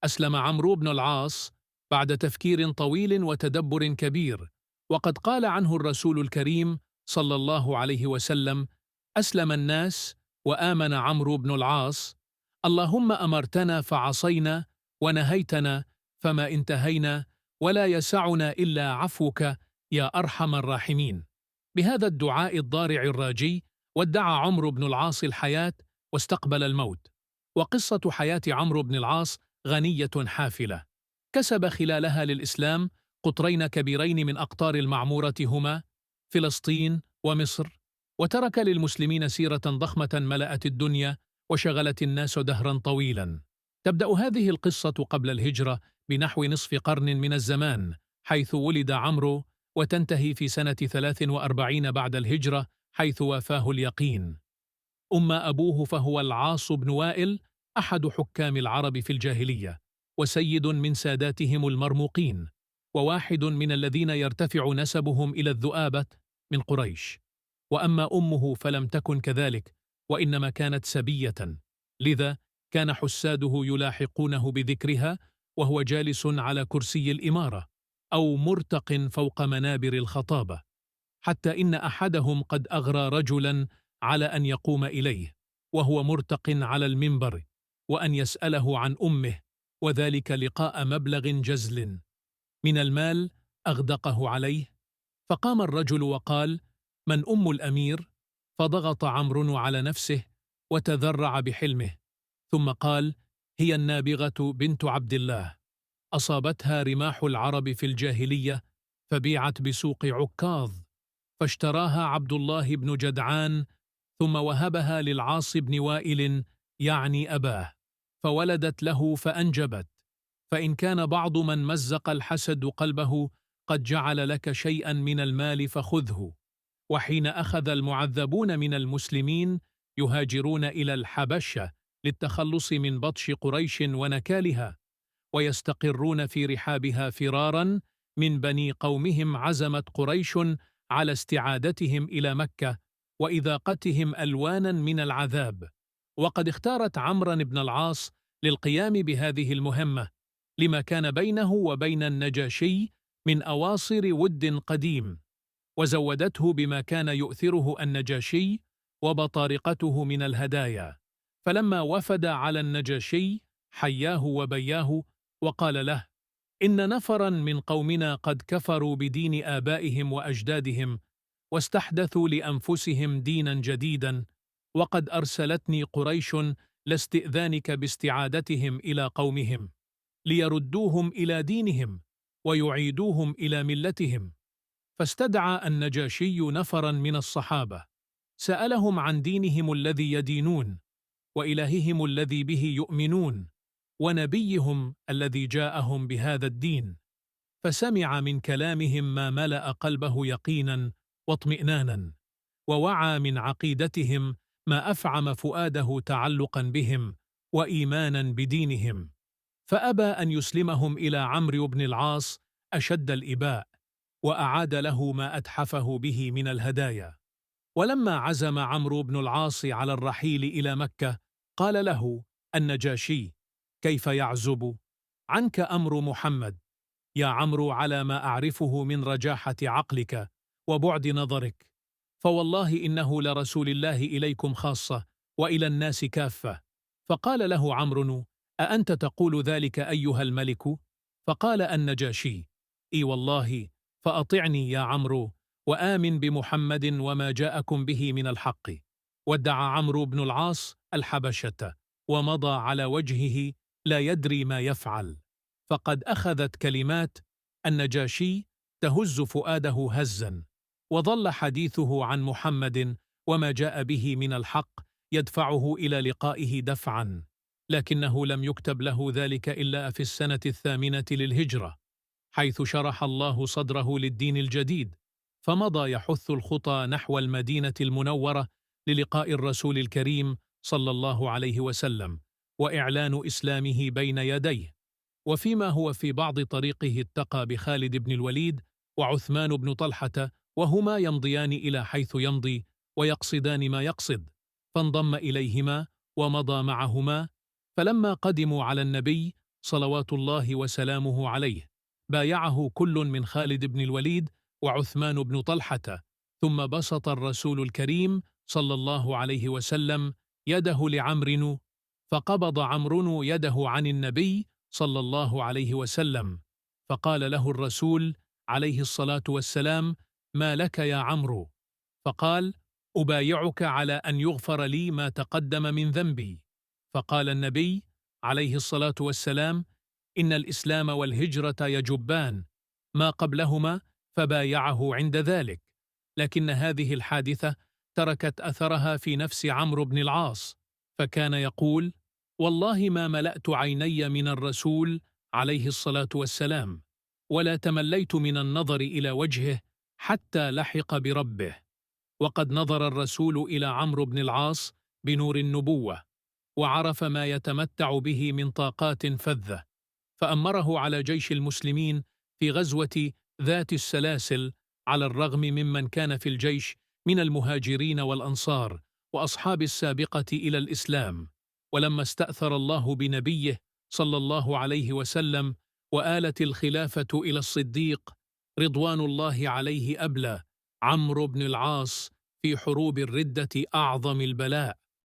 أسلم عمرو بن العاص بعد تفكير طويل وتدبر كبير، وقد قال عنه الرسول الكريم صلى الله عليه وسلم: أسلم الناس وآمن عمرو بن العاص. اللهم أمرتنا فعصينا، ونهيتنا فما انتهينا، ولا يسعنا إلا عفوك يا أرحم الراحمين. بهذا الدعاء الضارع الراجي ودع عمرو بن العاص الحياة واستقبل الموت. وقصة حياة عمرو بن العاص غنية حافلة، كسب خلالها للإسلام قطرين كبيرين من أقطار المعمورة هما فلسطين ومصر، وترك للمسلمين سيرة ضخمة ملأت الدنيا وشغلت الناس دهرا طويلا. تبدأ هذه القصة قبل الهجرة بنحو نصف قرن من الزمان، حيث ولد عمرو، وتنتهي في سنة 43 بعد الهجرة حيث وافاه اليقين. أما أبوه فهو العاص بن وائل، أحد حكام العرب في الجاهلية، وسيد من ساداتهم المرموقين، وواحد من الذين يرتفع نسبهم إلى الذؤابة من قريش. وأما أمه فلم تكن كذلك، وإنما كانت سبية، لذا كان حساده يلاحقونه بذكرها وهو جالس على كرسي الإمارة أو مرتق فوق منابر الخطابة، حتى إن أحدهم قد أغرى رجلا على أن يقوم إليه وهو مرتق على المنبر وأن يسأله عن أمه، وذلك لقاء مبلغ جزل من المال أغدقه عليه. فقام الرجل وقال: من أم الأمير؟ فضغط عمرو على نفسه وتذرع بحلمه، ثم قال: هي النابغة بنت عبد الله، أصابتها رماح العرب في الجاهلية فبيعت بسوق عكاظ، فاشتراها عبد الله بن جدعان، ثم وهبها للعاص بن وائل يعني أباه، فولدت له فأنجبت. فإن كان بعض من مزق الحسد قلبه قد جعل لك شيئا من المال فخذه. وحين أخذ المعذبون من المسلمين يهاجرون إلى الحبشة للتخلص من بطش قريش ونكالها، ويستقرون في رحابها فرارا من بني قومهم، عزمت قريش على استعادتهم إلى مكة وإذاقتهم ألوانا من العذاب. وقد اختارت عمرو بن العاص للقيام بهذه المهمة لما كان بينه وبين النجاشي من أواصر ود قديم، وزودته بما كان يؤثره النجاشي وبطارقته من الهدايا. فلما وفد على النجاشي حياه وبياه وقال له: إن نفرا من قومنا قد كفروا بدين آبائهم وأجدادهم واستحدثوا لأنفسهم دينا جديدا، وقد أرسلتني قريش لاستئذانك باستعادتهم إلى قومهم ليردوهم إلى دينهم ويعيدوهم إلى ملتهم. فاستدعى النجاشي نفرا من الصحابة، سألهم عن دينهم الذي يدينون، وإلههم الذي به يؤمنون، ونبيهم الذي جاءهم بهذا الدين. فسمع من كلامهم ما ملأ قلبه يقينا واطمئنانا، ووعى من عقيدتهم ما أفعم فؤاده تعلقا بهم وإيمانا بدينهم، فأبى أن يسلمهم إلى عمرو بن العاص أشد الإباء، وأعاد له ما أتحفه به من الهدايا. ولما عزم عمرو بن العاص على الرحيل إلى مكة قال له النجاشي: كيف يعزب عنك أمر محمد يا عمرو على ما أعرفه من رجاحة عقلك وبعد نظرك، فوالله إنه لرسول الله إليكم خاصة وإلى الناس كافة. فقال له عمرو: أأنت تقول ذلك أيها الملك؟ فقال النجاشي: إي والله، فأطعني يا عمرو وآمن بمحمد وما جاءكم به من الحق. ودع عمرو بن العاص الحبشة ومضى على وجهه لا يدري ما يفعل. فقد أخذت كلمات النجاشي تهز فؤاده هزا، وظل حديثه عن محمد وما جاء به من الحق يدفعه إلى لقائه دفعا، لكنه لم يكتب له ذلك إلا في السنة 8 للهجرة، حيث شرح الله صدره للدين الجديد، فمضى يحث الخطى نحو المدينة المنورة للقاء الرسول الكريم صلى الله عليه وسلم وإعلان إسلامه بين يديه. وفيما هو في بعض طريقه التقى بخالد بن الوليد وعثمان بن طلحة، وهما يمضيان إلى حيث يمضي ويقصدان ما يقصد، فانضم إليهما ومضى معهما. فلما قدموا على النبي صلوات الله وسلامه عليه. بايعه كل من خالد بن الوليد وعثمان بن طلحة، ثم بسط الرسول الكريم صلى الله عليه وسلم يده لعمرو، فقبض عمرو يده عن النبي صلى الله عليه وسلم، فقال له الرسول عليه الصلاة والسلام: ما لك يا عمرو؟ فقال: أبايعك على أن يغفر لي ما تقدم من ذنبي. فقال النبي عليه الصلاة والسلام: إن الإسلام والهجرة يجبان ما قبلهما، فبايعه عند ذلك. لكن هذه الحادثة تركت أثرها في نفس عمرو بن العاص، فكان يقول: والله ما ملأت عيني من الرسول عليه الصلاة والسلام، ولا تمليت من النظر إلى وجهه حتى لحق بربه. وقد نظر الرسول إلى عمرو بن العاص بنور النبوة، وعرف ما يتمتع به من طاقات فذة، فأمره على جيش المسلمين في غزوة ذات السلاسل، على الرغم ممن كان في الجيش من المهاجرين والأنصار وأصحاب السابقة إلى الإسلام. ولما استأثر الله بنبيه صلى الله عليه وسلم وآلت الخلافة إلى الصديق رضوان الله عليه، أبلى عمرو بن العاص في حروب الردة أعظم البلاء،